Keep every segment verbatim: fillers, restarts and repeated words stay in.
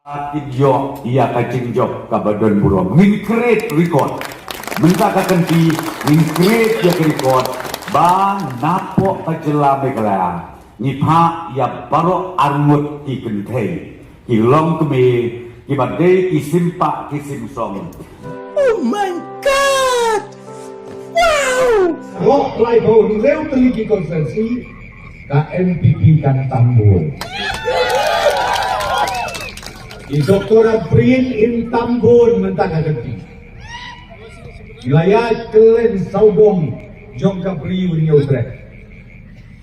Kin ïoh ïa ka jingjop kaba don burom. Ngin create record. Mynta ka kynti ngin create ïa ka record ba napoh ka jylla Meghalaya ngi phah ïa baroh arngut ki kynthei ki longkmie kiba dei ki simpah ki simsong. Oh my God! Wow! Hynriew tylli ki constituency ka N P P kan tam bun. I Doctor Ampareen in tam bun mynta ka kynti. La ïaid kylliang sawdong jong ka Bri u Hynñiewtrep.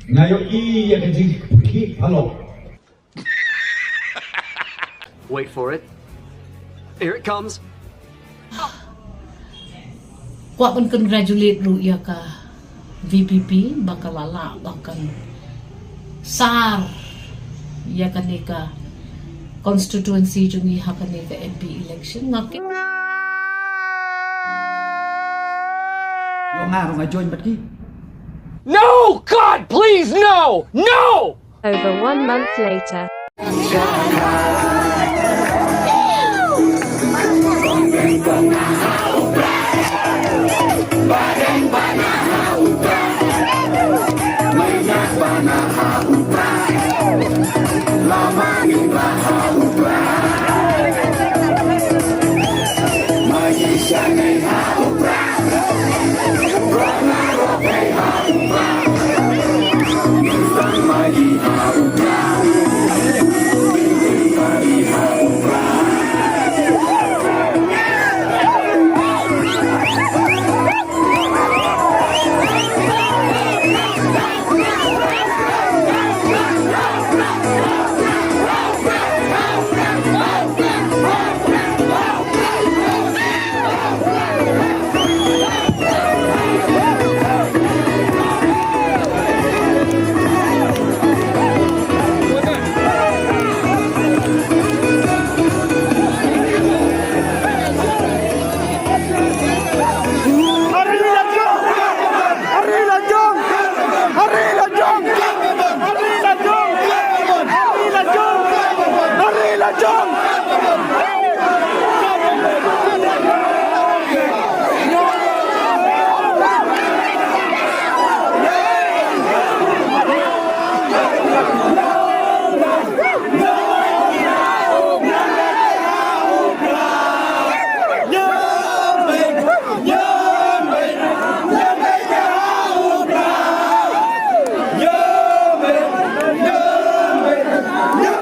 Nga ïohi ïa ka jingpyrkhat halor. Wait for it. Here it comes. Kwah ban congratulate ruh ïa ka V P P ba ka la lah ba kan sar ïa kane ka constituency jong ngi ha kane ka M P election. Nga ki Yo nga ruh nga join bad ki. No, God, please, no! No! Over one month later. Hari la jong! Hari la jong! Hari la jong! Hari la jong! Hari la jong! Hari la jong!